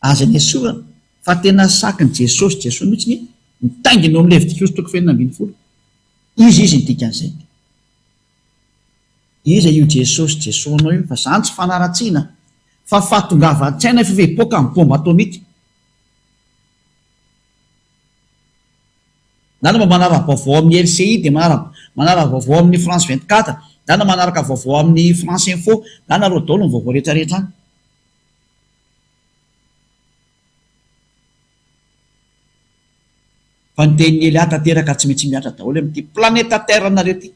aza nesorana, fa tena sakin'i Jesosy, Jesoa mihitsy ny mitaingina eo amin'ny Levitikosy toko faha 16. Iza izy ny dikan'izay? Iza io Jesosy Jesoa anao io? Fa zany tsy fanaratsiana fa fahatongavan-tsaina efa hipoaka amin'ny bomba atomika. Na mba manara-baovao amin'ny LCI dia manara-baovao amin'ny France 24, na manaraka vaovao amin'ny France Info, na nareo daholo ny vaovao rehetra rehetra any. Fa ny tenin'i Elia tanteraka tsy maintsy mihatra daholo amin'ity planeta Terre nareo ity.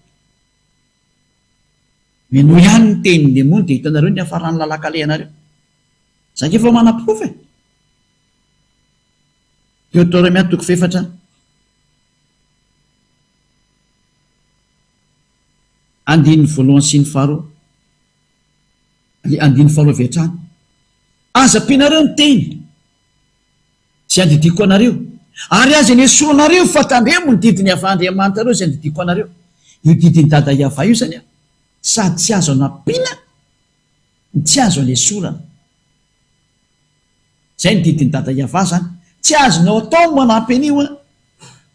Minoa ihany ny tenin'ny demony dia hitanareo ny hiafaran'ny lalan-kalehanareo. Za ange efa manaporofo e. Deoterônomia toko fahefatra andininy voalohany sy ny faharoa, andininy faharoa avy hatrany. Aza ampianareo ny teny izay andidiako anareo, ary aza enesoanareo fa tandremo ny didin'i Yavah Andriamanitrareo izay andidiako anareo. Io didin'i Dada Yavah io izany sady tsy azo anampiana no tsy azo anesorana. Zay ny didin'i Dada Yavah zany. Tsy azonao atao ny manampy an'io an,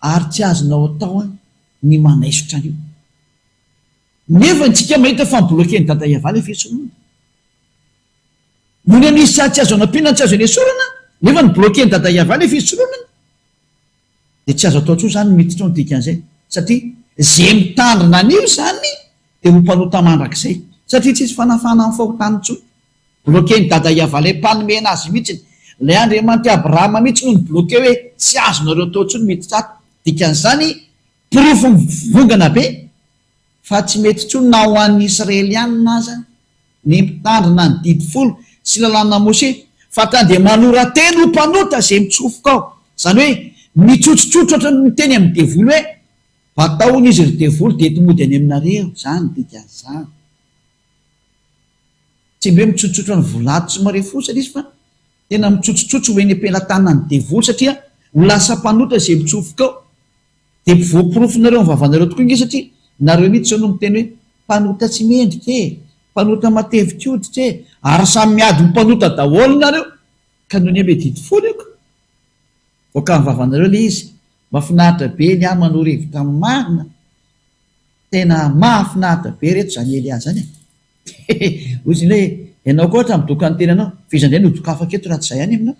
ary tsy azonao atao an ny manaisotra an'io. Nefa ntsika mahita fa mi-bloquer-n'i Dada Yavah ilay fisoronana. Nony anie izy tsy azo anampiana tsy azo anesorana, nefa ni-bloquer-n'i Dada Yavah ilay fisoronana, dia tsy azo atao intsony izany ny miditra ao ny dikan'izay. Satria ze mitandrina an'io izany dia ho mpanota mandrakizay. Satria tsisy fanafahana amin'ny fahotana intsony. Bloquer-n'i Dada Yavaleh mpanome anazy mihitsy. Ilay Andriamanitr'i Abrahama mihitsy no ni-bloquer hoe tsy azonareo atao intsony miditra ato. Dikan'izany, porofo mivongana be fa tsy mety intsony na ho an'ny Israelianina aza ny mpitandrina ny didy folo sy lalàna Mose fa ka dia manora-tena ho mpanota izay mitsofoka ao. Izany hoe mitsotsotsotra ohatran'ny miteny amin'ny devoly hoe batao hono izy ry devoly dia enti-mody any aminareo. Izany no dikan'izany. Tsy hoe mitsotsotra ny volato tsy marefosa izy fa tena mitsotsotsotra ho eny am-pelatanan'ny devoly satria ho lasa mpanota izay mitsofoka ao. Dia voaporofonareo amin'ny vavanareo tokoa ange satria Nareo mihitsy izao no miteny hoe mpanota tsy mendrika e! Mpanota matevi-koditra e! Ary samy miady ho mpanota daholo nareo! Ka nony ame didy folo io ka! Voaka ny vavanareo le izy! Mafinaritra be Elia manoro hevitra marina! Tena mahafinaritra be reto zany Elia zany e! Hoy izy hoe ianao koa ohatra midoka ny tenanao, fa iza indray no hodokafako eto raha tsy izaho ihany aminao?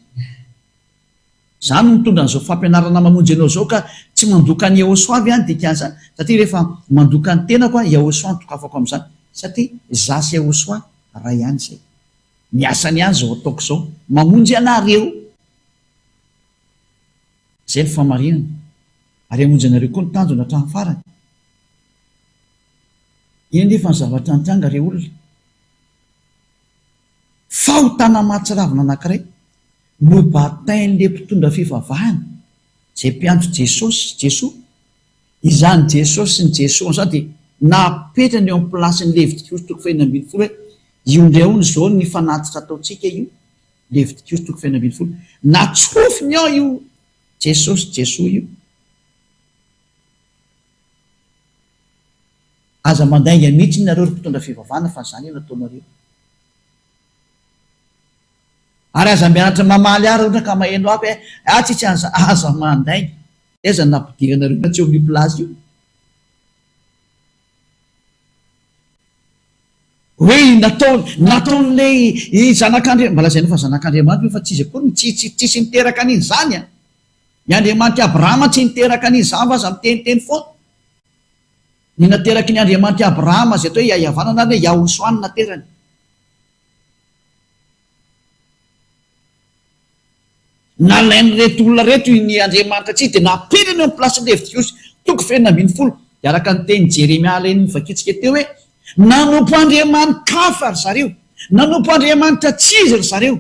Izaho no mitondra an'izao fampianarana mamonjy anao izao ka tsy mandoka an'i Yahoshuah ve aho ny dikan'izany? Satria rehefa mandoka ny tenako aho, Yahoshuah no dokafako amin'izany. Satria izaho sy Yahoshuah iray ihany izay. Ny asany ihany izao ataoko izao, mamonjy anareo. Izay ny fahamarinana. Ary hamonjy anareo koa ny tanjona hatramin'ny farany. Inona anefa ny zavatra nitranga re olona? Fahotana mahatsiravina anankiray nobatain'ilay mpitondra fivavahana izay mpiantso Jesosy, Jesoa. Izany Jesosy sy ny Jesoa izany dia napetrany eo amin'ny plasin'ny Levitikosy toko fahenina 16 hoe io indray hono izao ny fanatitra ataontsika io, Levitikosy toko fahenina 16. Natsofiny ao io Jesosy, Jesoa io. Aza mandainga mihitsy nareo ry mpitondra fivavahana fa zany no ataonareo. Ary aza mianatra mamaly ahy raha ohatra ka maheno ahy hoe ah tsisy an'za aza mandainga. Aiza no nampidiranareo fa tsy eo amin'io place io. Hoe nataony nataon'ilay zanak'Andriamanitra, mba lazaina fa zanak'Andriamanitra io fa tsy izy akory no tsy tsy tsisy niteraka an'iny zany an. Ny Andriamanitr'i Abrahama tsy niteraka an'iny zany fa aza miteniteny foana. Ny nateraky ny Andriamanitr'i Abrahama izay atao hoe Iahiavanana ary hoe Yahosoa no naterany. Nalain'ireto olona ireto ny Andriamanitra tsy izy dia napetrany eo amin'ny plasin'i Levitiosy toko fahenina 16. Dia araka ny tenin'i Jeremia ilay novakintsika teo hoe nanompo andriamani-kafa ry zareo, nanompo andriamanitra tsy izy ry zareo.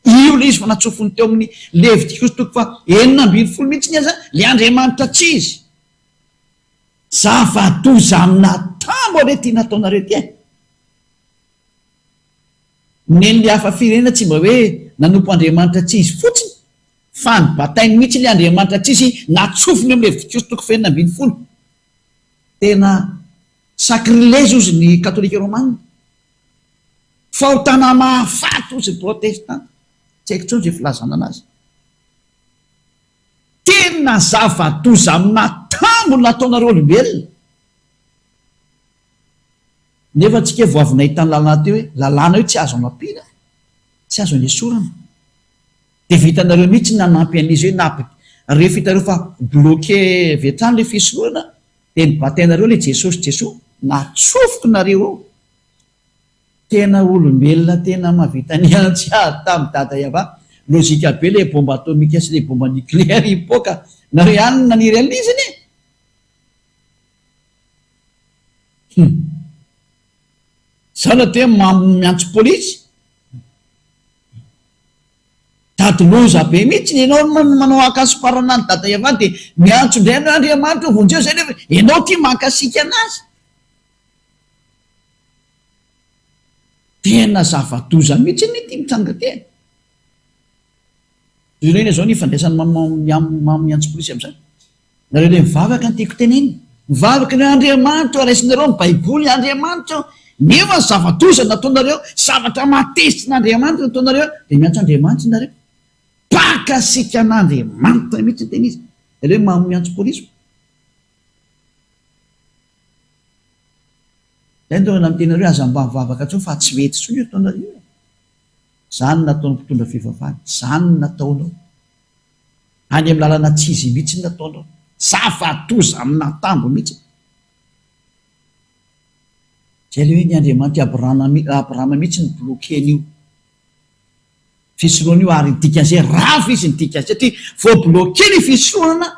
Io ilay izy fa natsofony teo amin'ny Levitiosy toko faha 16 mihitsy aza ilay andriamanitra tsy izy. Zava-doza amin'atambo anie ity nataonareo ity e! Nen'ilay hafa firenena tsy mba hoe nanompo Andriamanitra tsy izy fotsiny fa nibatainy mihitsy ilay Andriamanitra tsy izy natsofony eo amin'ny Levitikosy toko fahenina 16. Tena sacrilège hozy ny katolika romana. Fahotana mahafaty hozy ny protestanta. Tsy haiko intsony izay filazana anazy. Tena zava-doza amin'atambo ny nataonareo olombelona. Nefa tsika vao avy nahita ny lalàna teo hoe lalàna io tsy azo anampiana, tsy azo anesorana. Dia vitanareo mihitsy ny nanampy an'izy hoe nampi rehefa hitanareo fa bloqué avy hatrany ilay fisorohana dia nibatainareo ilay Jesosy Jesoa, natsofoko nareo ao. Tena olombelona tena mahavita ny antsy ady tamin'i Dada Yava. Logique be ilay bombe atomique sy ilay bombe nucléaire hipoaka. Nareo ihany no naniry an'ilay izy anie. Hum. Zao no atao hoe mamo miantso polisy. Dady loza be mihitsy ny enao no manao ankasiparana an'i Dada Yava dia miantso indray anao Andriamanitra vonjeo zay nefa enao ty mankasiaka anazy. Tena zava-doza mihitsy anie ity mitranga ity e! Toy ireny izao ny ifandraisan'ny mamo miantso polisy amin'izany. Nareo ilay mivavaka no tiako tenenina. Mivavaka ny hoe Andriamanitra ô, raisinareo ny Baiboly, Andriamanitra ô. Nefa ny zava-doza nataonareo, zavatra mahatezitra an'Andriamanitra nataonareo, dia miantso Andriamanitra nareo. Mpakasika an'Andriamanitra mihitsy ny tena izy. Ilay hoe mamo miantso polisy. Zay no tonga miteny anareo aza mba mivavaka intsony fa tsy mety intsony io ataonareo io e. Zany no nataon'ny mpitondra fivavahana, zany no nataonao. Any amin'ny lalana tsy izy mihitsy no nataonao. Zava-doza amin'atambo mihitsy. Zay le hoe ny Andriamanitr'i Abrahama Abrahama mihitsy no bloquer-n'io fisorohana io ary ny dikan'izay rava izy ny dikan'izay satria vao bloquer ny fisorohana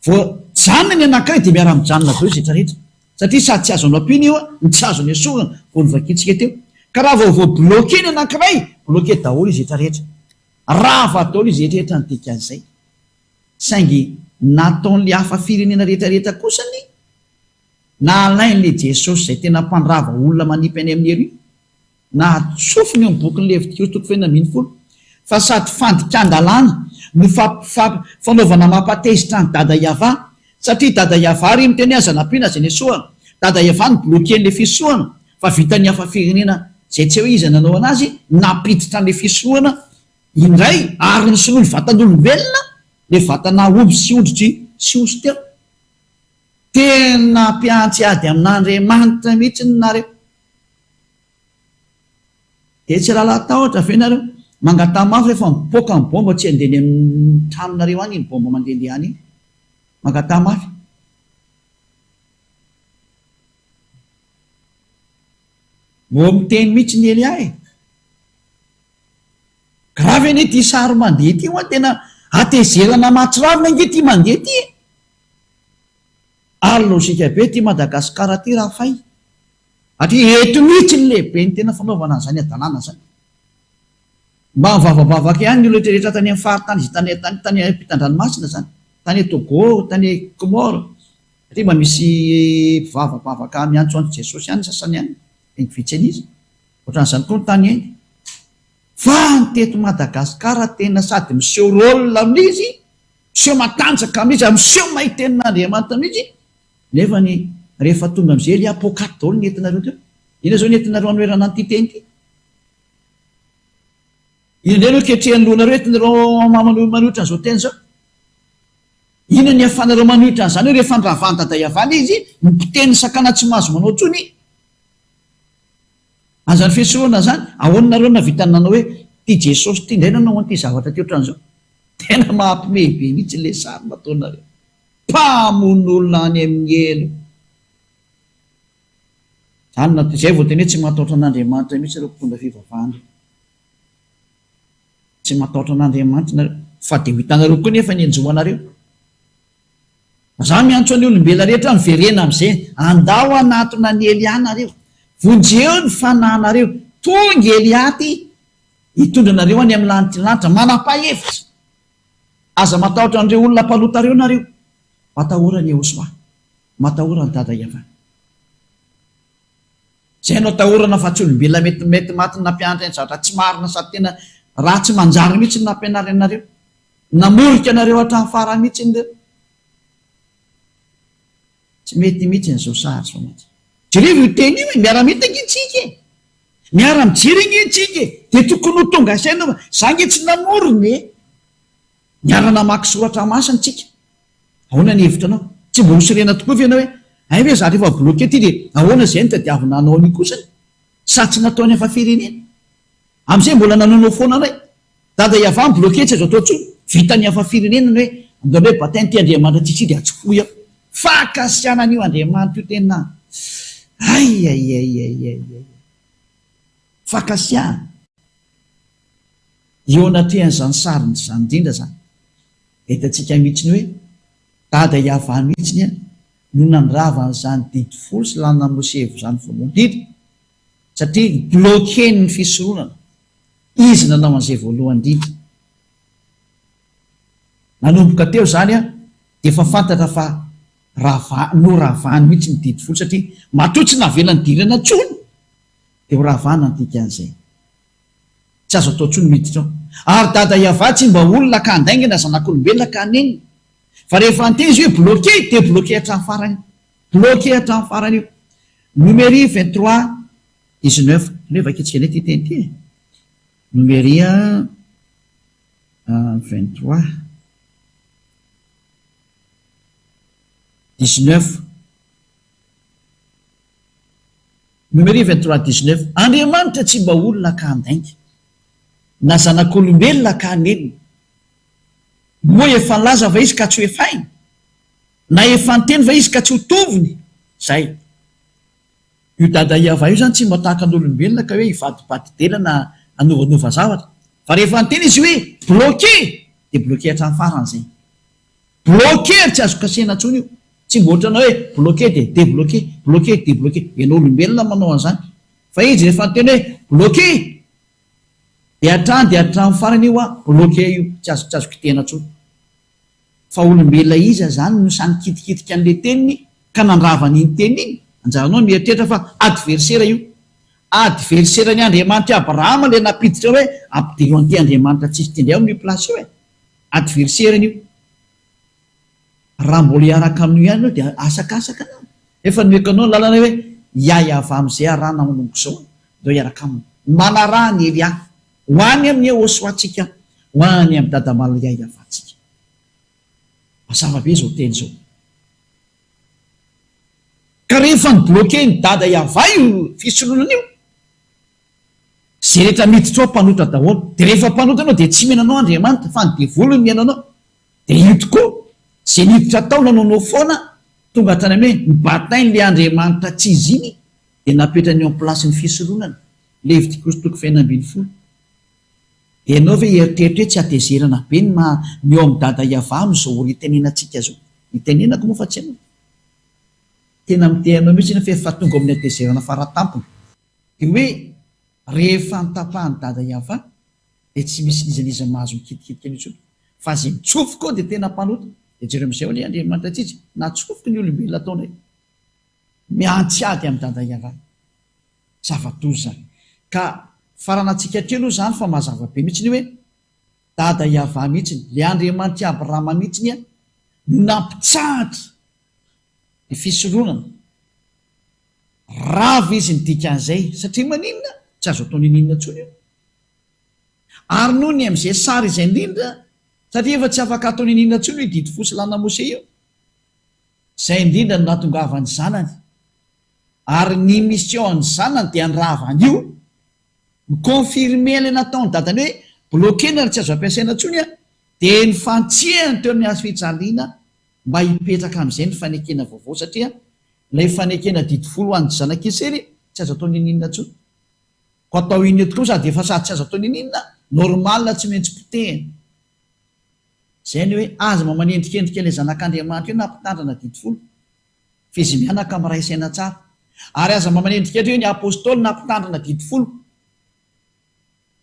Vao janona ny anankiray dia miara-mijanona daholo izay rehetra satria sady tsy azo anampiana io no tsy azo nesorina vao novakintsika teo. Ka raha vao vao bloquer ny anankiray, bloquer daholo izay rehetra. Rava daholo izay rehetra ny dikan'izay. Saingy nataon'ilay hafa firenena rehetra rehetra kosa anie nalain'ilay Jesosy izay tena mpandrava olona manipy any amin'ny rue Nahatsofina eo amin'ny bokin'ny Levitikosy toko fahenina 16 fa sady fandikan-dalàna no fanaovana mampatezitra an'i Dada Yavah, satria Dada Yavah re miteny hoe aza nampiana aza nesohana. Dada Eva no bloquer-n'ilay fisohana fa vitan'ny hafa firenena izay tsy hay hoe iza nanao anazy nampiditra an'ilay fisohana indray ary nosoloiny vatan'olombelona ilay vatana omby sy ondry sy osy teo. Tena mpiantsy ady amin'Andriamanitra mihitsy nareo. Dia tsy rahalahy tahotra ve nareo? Mangataha mafy rehefa mipoaka ny bomba tsy handeha any amin'ny tranonareo any iny bomba mandehandeha any iny. Mangataha mafy. Mbô miteny mihitsy ny Elia e. Grave anie ity sary mandeha ity ho'a tena hatezerana mahatsiravina ange ity mandeha ity e. Ary lojika be ity Madagascar ity raha fay. Satria eto mihitsy ny lehibe ny tena fanaovana an'izany hadalana izany. Mba mivavabavaka ihany ny olona rehetra tany amin'ny faritany izay tany tany tany ampitan-dranomasina izany. Tany Togo, tany Comores. Satria mba misy mpivavabavaka miantsoantso Jesosy ihany ny sasany any, saingy vitsy an'isa. Ohatran'izany koa ny tany Inde. Fa ny teto Madagascar tena sady miseho rôle amin'izy, miseho matanjaka amin'izy, ary miseho mahay tenin'Andriamanitra mihitsy, nefa ny rehefa tonga amin'izay elia poakaty daholo ny entinareo teo. Inona izao ny entinareo hanoherana an'ity teny ity? Inona indray no ketrehan'ny lohanareo entinareo manohitra an'izao teny izao? Inona ny ahafahanareo manohitra an'izany hoe rehefa ndravan'i Dada Yavana izy, ny mpiteny sakana tsy mahazo manao intsony? An'izany fiesorohana izany, ahoana nareo nahavita nanao hoe ity Jesosy ity indray nanao an'ity zavatra ity ohatran'izao? Tena mahapimehy be mihitsy ilay sary nataonareo. Mpamono olona any amin'ny helo. Izany no izay vao tena hoe tsy matahotra an'Andriamanitra mihitsy ireo mpitondra fivavahana ireo. Tsy matahotra an'Andriamanitra nareo. Fa dia ho hitanareo koa nefa ny hanjo anareo. Za miantso ny olombelona rehetra miverena amizay, andao hanatona an'i Elia nareo, vonjeo ny fanahinareo, tonga Elia aty hitondra anareo any amin'ny lanitry ny lanitra, manam-pahevitra, aza matahotra an'ireo olona mpanota ireo nareo, matahora an'i Yehosua, matahora an'i Dada Yavah. Zay no atahorana fa tsy olombelona mety mety maty nampianatra ny zavatra tsy marina sady tena ratsy manjary mihitsy ny nampianariny anareo. Namorika anareo hatramin'ny farany mihitsy ireo. Tsy mety mihitsy an'izao sary izao mantsy. Jereo io teny io e, miara-mita ange tsika e. Miara-mijery ange tsika e. Dia tokony ho tonga saina fa za ange tsy namorona e. Niara-namaky soratra masina tsika. Ahoana ny hevitranao? Tsy mba ho sorena tokoa ve ianao hoe, hay ve za rehefa bloqué ty dia ahoana izay no tadiavina hanao an'io kosany? Sa tsy nataony hafa firenena? Amin'izay mbola nanaonao foana indray. Dada Yavah mi-bloquer tsy azo atao intsony. Vitan'ny hafa firenena ny hoe andao hoe baptême ity Andriamanitra tsisy dia atsofohy ao. Fankasiahana an'io Andriamanitra io tena ay ay ay ay ay ay. Fankasiahana. Eo anatrehan'izany sariny izany indrindra izany dia hitantsika mihitsy ny hoe Dada Yavah mihitsy no nandrava an'izany didy folo sy lalana Mosevy izany voalohany indrindra. Satria bloquer-ny ny fisoronana. Izy nanao an'izay voalohany indrindra. Nanomboka teo izany dia efa fantatra fa rava, noravany mihitsy ny didy folo satria matoa tsy navela nidirana intsony dia ho ravana ny dikan'izay. Tsy azo atao intsony miditra ao. Ary Dada Yavah tsy mba olona ka handainga na zanak'olombelona ka hanenina. Fa rehefa niteny izy hoe bloquer dia bloquer hatramin'ny farany. Bloquer hatramin'ny farany io. Nomery 23, 19. Aleo vakintsika indray ity teny ity e. Nomery 23, 19. Nomery 23, 19. Andriamanitra tsy mba olona ka handainga, na zanak'olombelona ka hanenina. Moa efa nilaza va izy ka tsy ho efainy? Na efa niteny va izy ka tsy ho tovony? Zay. Io Dada Iavah io zany tsy mba tahaka ny olombelona ka hoe hivadibadi-dela na hanovanova zavatra. Fa rehefa niteny izy hoe bloqué dia bloqué hatramin'ny farany zay. Bloqué ary tsy azo kasihina intsony io. Tsy mba ohatranao hoe bloqué dia debloqué, bloqué, debloqué. Ianao olombelona manao an'izany. Fa izy rehefa niteny hoe bloqué dia hatrany dia hatramin'ny farany io an, bloqué io, tsy azo tsy azo kitihina intsony. Fa olombelona iza zany no sahy nikitikitika an'le teniny ka nandrava an'iny teniny iny? Anjaranao ny mieritreritra fa adversaire io. Adversaire ny Andriamanitr'i Abrahama le nampiditra hoe ampidiro an'ity Andriamanitra tsisy ity indray ao amin'io place io e. Adversaire-ny io. Raha mbola hiaraka amin'io ihany ianao dia asakasaka anao. Efa nomeko anao ny lalana hoe hiahiava amin'izay arahana manomboka izao, ndao hiaraka aminy. Manaraha an'i Elia. Ho any amin'i Yehosua-tsika, ho any amin'i Dada Malala hiahiavantsika. Mazava be izao teny izao. Ka rehefa ni-bloquer-n'i Dada Yavah io fisoronana io, izay rehetra miditra ao mpanota daholo. Dia rehefa mpanota ianao dia tsy mino anao Andriamanitra fa ny devoly no mihaino anao. Dia io tokoa, izay niditra tao nanaonao foana, tonga hatrany amin'ny hoe nibatain'ilay Andriamanitra tsy izy iny, dia napetrany eo am-place-n'ny fisoronana. Levitikosy toko fahenina ambin'ny folo. Ianao ve hieritreritra hoe tsy hatezerana be ny maha ny eo amin'i Dada Yavah amin'izao ora itenenantsika izao? Itenenako moa fa tsy ianao. Tena miteny anao mihitsy anefa efa tonga ao amin'ny hatezerana faratampony. Dia hoe rehefa notapahan'i Dada Yavah dia tsy misy n'iza n'iza mahazo mikitikitika an'io intsony. Fa izay mitsofoka ao dia tena mpanota. Dia jereo amin'izay anie Andriamanitra tsy izy natsofoky ny olombelona ataonay. Miantsy ady amin'i Dada Yavah. Zava-doza izany. Ka faranantsika hatreo aloha izany fa mazava be mihitsy ny hoe Dada Yavah mihitsy, ilay Andriamanitr'i Abrahama mihitsy no nampitsahatra ny fisoronana. Rava izy ny dikan'izay, satria maninona? Tsy azo atao ninoninona intsony io. Ary noho ny amin'izay sary izay indrindra, satria efa tsy afaka atao ninoninona intsony io didy fo sy lalàna Mosè io, izay indrindra no nahatongavan'ny zanany. Ary ny mission an'ny zanany dia handrava an'io, mi-confirmer ilay nataon'ny dadany hoe bloquer-na ary tsy azo ampiasaina intsony an, dia nifantsihany teo amin'ny hazo fijaliana mba hipetraka amin'izay ny fanekena vaovao satria ilay fanekena didy folo ho an'ny zanak'Israely tsy azo atao n'inon'inona intsony. Koa atao inona eto koa sady efa sady tsy azo atao n'inon'inona, normal tsy maintsy potehina. Izay ny hoe aza mba manendrikendrika ilay zanak'Andriamanitra io na mpitandrina didy folo. Fa izy mianaka miray saina tsara. Ary aza mba manendrikendrika hoe ny apostoly na mpitandrina didy folo.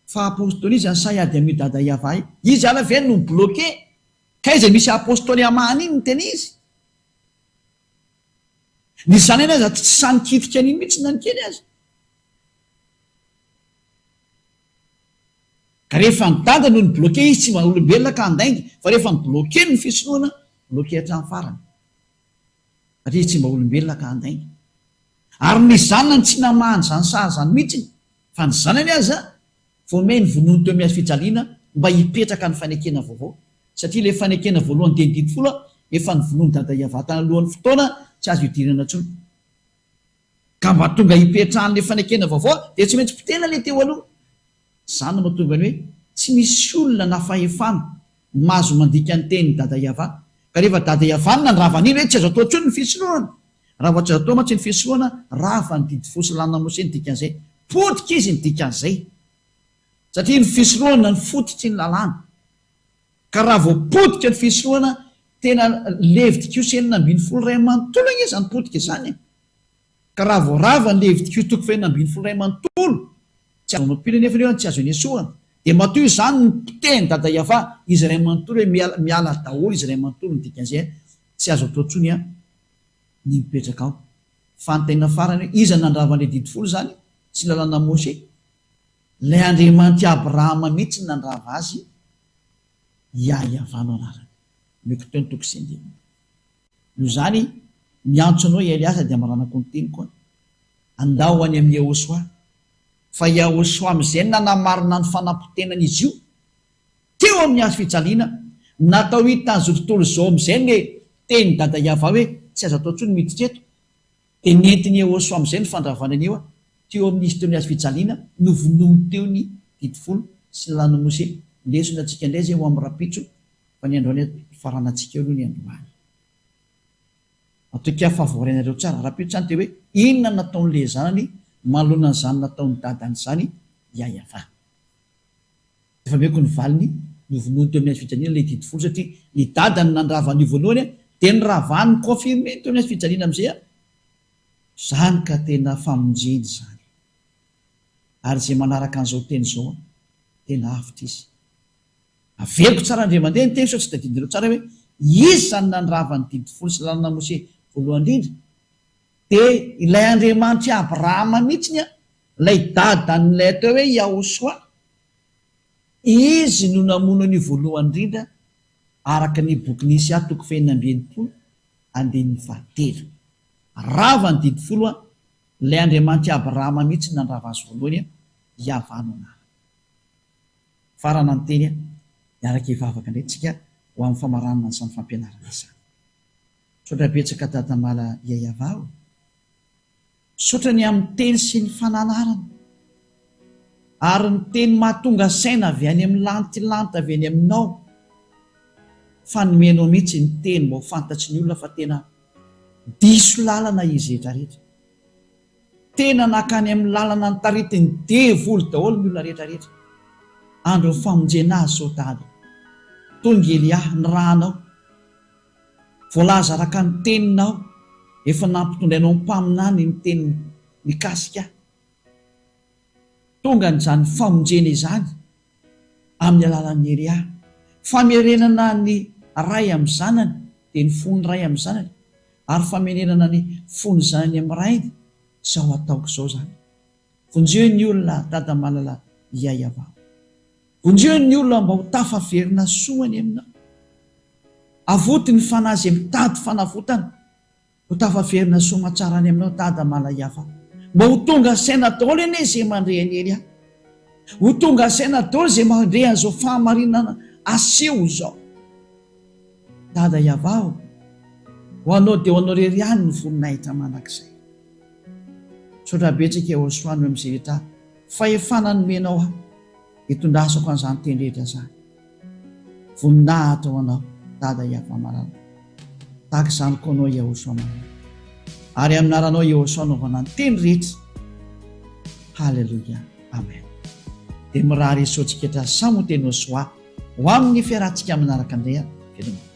Fa apostoly iza no sahy hiady amin'io dada Yavah io? Izy ala ve no mi-bloquer? K'aiza misy apostoly hamahana iny ny tena izy? Ny zanany aza tsy sahy nikitika an'iny mihitsy na ny kely aza. Ka rehefa ny dada no ni-bloquer izy tsy mba olombelona ka handainga fa rehefa ni-bloquer ny fisorohana, bloquer hatramin'ny farany. Satria izy tsy mba olombelona ka handainga. Ary ny zanany tsy namahany izany saha izany mihitsy, fa ny zanany aza vao may novonoiny teo amin'ny hazo fijaliana mba hipetraka ny fanekena vaovao. Satria ilay fanekena voalohany dia ny didy folo efa novonoin'i Dada Iavata alohan'ny fotoana tsy azo idirana intsony. Ka mba tonga hipetrahan'ilay fanekena vaovao dia tsy maintsy potehina ilay teo aloha. Izany no mahatonga ny hoe tsy misy olona na fahefana mahazo mandika ny tenin'i Dada Yavah. Ka rehefa Dada Yavah no nandrava an'iny hoe tsy azo atao intsony ny fisorohana. Raha vao tsy azo atao mantsy ny fisorohana, rava ny didy fo sy lalàna Mosesy ny dikan'izay. Potika izy ny dikan'izay. Satria ny fisorohana no fototry ny lalàna. Ka raha vao potika ny fisorohana, tena Levitikosy 16 iray manontolo ange izany potika izany e! Ka raha vao rava ny Levitikosy toko fahenina ambin'ny folo iray manontolo, tsy azo anao-pino anefa ireo tsy azo anesorana, dia matoa izany no potehin'i Dada Yavah izy iray manontolo hoe miala miala daholo izy iray manontolo ny dikan'izay tsy azo atao intsony an ny mipetraka ao. Fanontaniana farany hoe iza no nandrava an'ilay didy folo izany? Tsy ny lalàna Moshe? Ilay Andriamanitr'i Abrahama mihitsy no nandrava azy, Yah Yavah no anarany. Omeko teo ny toko sy andininy. Noho izany, miantso anao i Eliasa dia amaranako ny teniko an. Andao ho any amin'i Yehosua. Fa Yahosua amin'izay no nanamarina ny fanapotenan'izy io teo amin'ny hazo fijaliana, natao hitan'izao tontolo izao amin'izay ny tenin'i Dada Yavah hoe tsy azo atao intsony ny miditra eto, dia nentin'i Yehosua amin'izay ny fandravana an'io teo amin'izy teo amin'ny hazo fijaliana, novonoiny teo ny didy folo sy ny lalàn'i Mose. Lesona antsika indray izay ho amin'ny rahampitso fa ny androany faranantsika eo aloha ny androany. Matokia fa voarainareo tsara. Rahampitso izany dia hoe inona no nataon'ilay zanany manoloana an'izany nataon'ny dadany izany Yayavah. Efa omeko ny valiny, novonoiny teo amin'ny hazo fijaliana ilay didy folo satria ny dadany nandrava an'io voalohany dia noravany ni-confirmer teo amin'ny hazo fijaliana amin'izay Izany ka tena famonjena izany. Ary izay manaraka an'izao teny izao tena avotra izy. Averiko tsara indray mandeha ny teny sao tsy tadidinareo tsara hoe iza no nandrava ny didy folo sy lalana Mose voalohany indrindra? Dia ilay Andriamanitr'i Abrahama mihitsiny an, ilay dadan'ilay atao hoe Yahosoa, izy no namono an'io voalohany indrindra araka ny bokin'i Isa toko fahenina amby enimpolo andininy fahatelo. Rava ny didy folo an, ilay Andriamanitr'i Abrahama mihitsy no nandrava azy voalohany an, Yavah no anarany. Farana ny teny an, hiaraka hivavaka indray tsika ho amin'ny famaranana an'izany fampianarana izany. Misaotra betsaka Dadamala Yayavah o. Misaotra ny amin'ny teny sy ny fananarana. Ary ny teny mahatonga saina avy any amin'ny lantilanty avy any aminao. Fa nomenao mihitsy ny teny mba ho fantatry ny olona fa tena diso lalana izy rehetra rehetra. Tena nakany amin'ny lalana notaritin'ny devoly daholo ny olona rehetra rehetra. Andron'ny famonjena azy izao Dada. Tonga Elia, nirahanao. Voalaza araka ny teninao, efa nampitondrainao mpaminany ny teny mikasika ahy. Tonga an'izany famonjena izany amin'ny alalan'i Elia. Famerenana ny ray amin'ny zanany, dia ny fon'ny ray amin'ny zanany, ary famerenana ny fon'ny zanany amin'ny rainy, izao ataoko izao izany. Vonjeo ny olona Dada malala Iaiavao. Vonjeo ny olona mba ho tafaverina soa any aminao. Avoty ny fanahy izay mitady fanavotana ho tafaverina soa aman-tsara any aminao Dada malaiava. Mba ho tonga saina daholo anie izay mandre an'i Elia. Ho tonga saina daholo izay mandre an'izao fahamarinana aseho izao. Dada Iavah o, ho anao dia ho anao irery ihany ny voninahitra mandrakizay. Misaotra betsaka Yehosua noho amin'izay rehetra fahefana nomenao ahy hitondrasako an'izany teny rehetra izany. Voninahitra ho anao Dada Yavah malala. Tahaka izany koa anao Yehosua malala. Ary amin'ny anaranao Yehosua anaovana ny teny rehetra. Haleloia. Amen. Dia mirary soa antsika samy ho teny Yehosua ho amin'ny fiarahantsika manaraka indray. Veloma.